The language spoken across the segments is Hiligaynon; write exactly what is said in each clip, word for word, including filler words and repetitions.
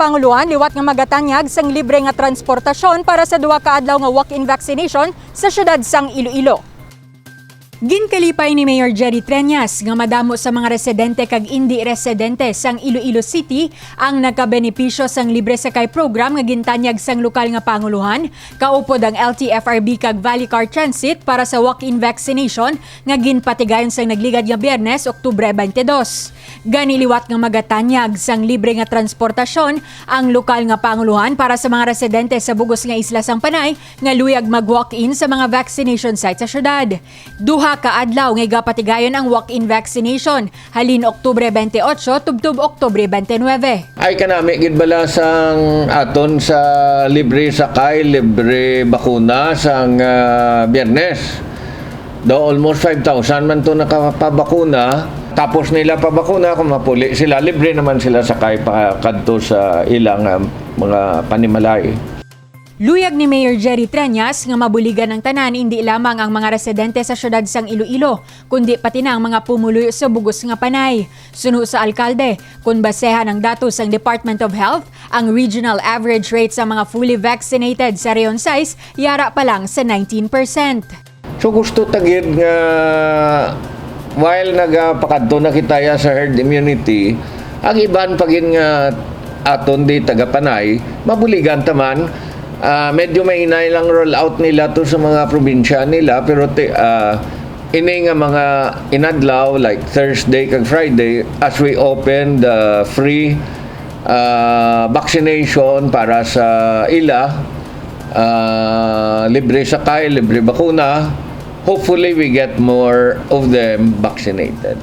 Pangulohan liwat nga magatanyag sang libre nga transportasyon para sa duha ka adlaw nga walk-in vaccination sa siyudad sang Iloilo. Ginkalipay ni Mayor Jerry Treñas nga madamo sa mga residente kag indi residente sang Iloilo City ang nakabenepisyo sang libre sakay program nga gintanyag sang lokal nga pangulohan, kaupod ang L T F R B kag Valley Car Transit para sa walk-in vaccination nga ginpatigayon sang nagligad nga Biyernes, Oktubre twenty-two. Gani, liwat nga magatanyag sang libre nga transportasyon ang lokal nga pangulohan para sa mga residente sa bugos nga isla sang Panay nga luyag mag-walk-in sa mga vaccination site sa syudad. Duha ka adlaw nga igapatigayon ang walk-in vaccination, halin Oktubre twenty-eight tubtob Oktubre twenty-nine. Ay kanami gid bala sang aton sa libre sakay, libre bakuna sang, ah, Biyernes. Daw almost five thousand man to nakapabakuna. Tapos nila pabakuna, kung mapuli sila, libre naman sila sakay pa kadto sa ilang, ah, mga panimalay. Luyag ni Mayor Jerry Treñas nga mabuligan ang tanan, indi lamang ang mga residente sa siyudad sang Iloilo, kundi pati na ang mga pumuluyo sa bugos nga Panay. Suno sa alkalde, kon basehan ang datos sang Department of Health, ang regional average rate sa mga fully vaccinated sa Rehiyon sais yara pa lang sa nineteen percent. So, gusto ta gid nga while nagapakadto na kita ya sa herd immunity, ang iban pa gid nga aton di taga Panay, mabuligan ta man. Ah, medyo mahinay lang roll out nila to sa mga probinsya nila, pero ti-, ah, ini nga mga inadlaw, like Thursday kag Friday, as we open the free, ah, vaccination para sa ila, ah, libre sakay, libre bakuna, hopefully we get more of them vaccinated.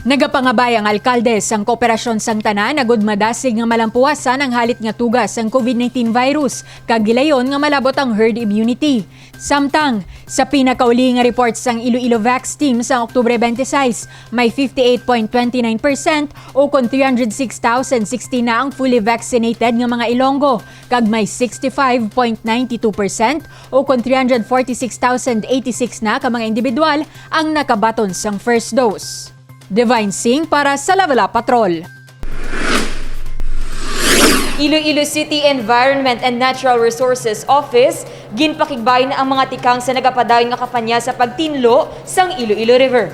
Nagapangabay ang alkalde sang kooperasyon sang tanan agud madasig nga malampuwasan ang halit nga tuga sang COVID nineteen virus kag gilayon nga malabot ang herd immunity. Samtang, sa pinakauli nga report sang Iloilo Vax Team sang Oktubre twenty-six, may fifty-eight point twenty-nine percent o kon three hundred six thousand sixteen na ang fully vaccinated nga mga Ilonggo, kag may sixty-five point nine two percent o kon three hundred forty-six thousand eighty-six na ka mga individual ang nakabaton sang first dose. Divine Singh para sa Level Up Patrol. Iloilo City Environment and Natural Resources Office, ginpakigbahin ang mga tikang sa nagapadayon nga kampanya sa pagtinlo sang Iloilo River.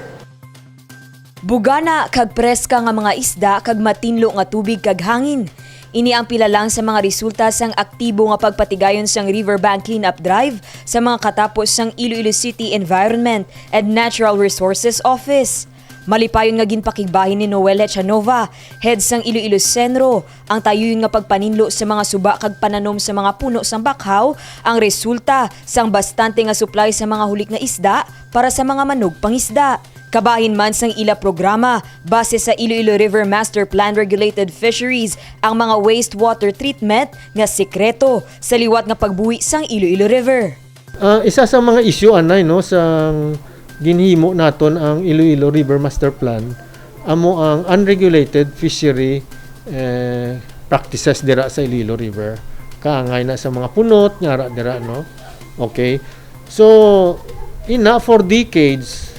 Bugana kag preska nga mga isda kag matinlo nga tubig kag hangin. Ini ang pila lang sa mga resulta sang aktibo nga pagpatigayon sang Riverbank Cleanup Drive sa mga katapos sang Iloilo City Environment and Natural Resources Office. Malipayon nga ginpakigbahin ni Noel Echanova, head sang Iloilo Senro, ang tayuyon nga pagpaninlo sa mga suba kag pananom sa mga puno sang bakhaw, ang resulta sang bastante nga supply sa mga hulik nga isda para sa mga manugpangisda. Kabahin man sang ila programa, base sa Iloilo River Master Plan Regulated Fisheries ang mga wastewater treatment nga sikreto sa liwat nga pagbuhi sang Iloilo River. Ah, isa sa mga isyu anay, no, sang ginhimo naton ang Iloilo River Master Plan, amo ang unregulated fishery, eh, practices dira sa Iloilo River. Kaangay na sa mga punot nga ara dira, no? Okay. So, ina, for decades,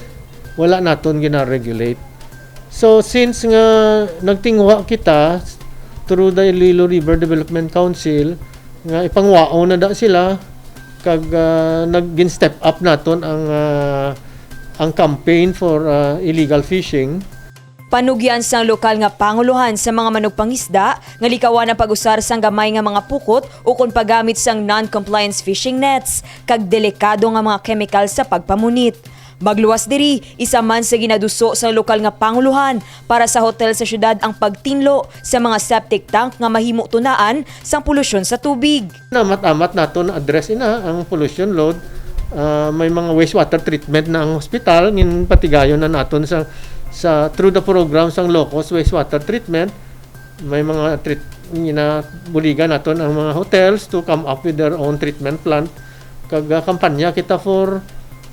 wala naton gina-regulate. So, since nga nagtinguha kita through the Iloilo River Development Council, nga ipangwaon na da sila, kag, ah, nag-, gin-step up naton ang, ah, ang campaign for, ah, illegal fishing. Panugyan sang lokal nga pangulohan sa mga manugpangisda nga likawan ang pag-usar sang gamay nga mga pukot ukon paggamit sang non-compliance fishing nets kag delikado nga mga kemikal sa pagpamunit. Magluwas diri, isa man sa ginaduso sang lokal nga pangulohan para sa hotel sa siyudad ang pagtinlo sa mga septic tank nga mahimo tunaan sang polusyon sa tubig. Amat-amat naton na-address ina ang pollution load. Ah, may mga wastewater treatment na ang hospital, ginpatigayon na naton sa, sa, through the program sang low-cost wastewater treatment. May mga treat-, ginabuligan naton ang mga hotels to come up with their own treatment plant. Kag, ah, kampanya kita for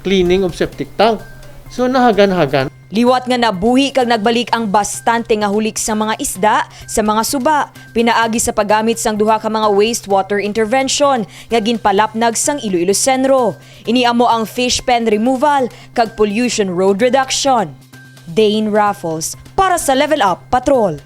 cleaning of septic tank. So, nahagan-hagan. Liwat nga nabuhi kag nagbalik ang bastante nga hulik sa mga isda sa mga suba, pinaagi sa paggamit sang duha ka mga wastewater intervention nga ginpalapnag sang Iloilo Senro. Ini amo ang fish pen removal kag pollution road reduction. Dane Raffles para sa Level Up Patrol.